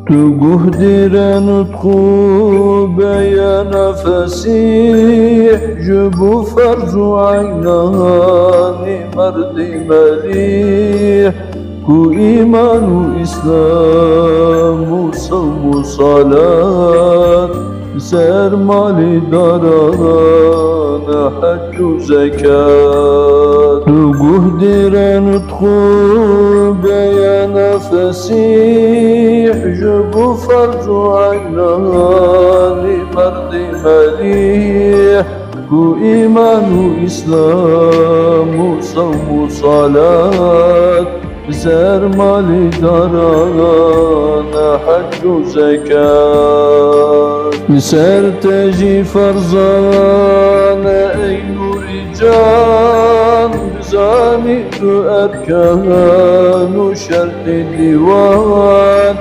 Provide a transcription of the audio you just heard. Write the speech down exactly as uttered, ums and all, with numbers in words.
Tu guh dîre nutq û beyana fesîh, ji bo ferz û eynanî merdî melîh, ku îman û îslam û sewm û salat, li ser malî daran e hec û zekat. Tu guh dîre nutq û beyana fesîh, ji bo ferz û eynanî merdî melîh, ku îman û îslam û sewm û salat, li ser malî daran e hec û zekat. Li ser te jî ferzan e ey nûrî can, bizanî tu erkan û şertê dîwan.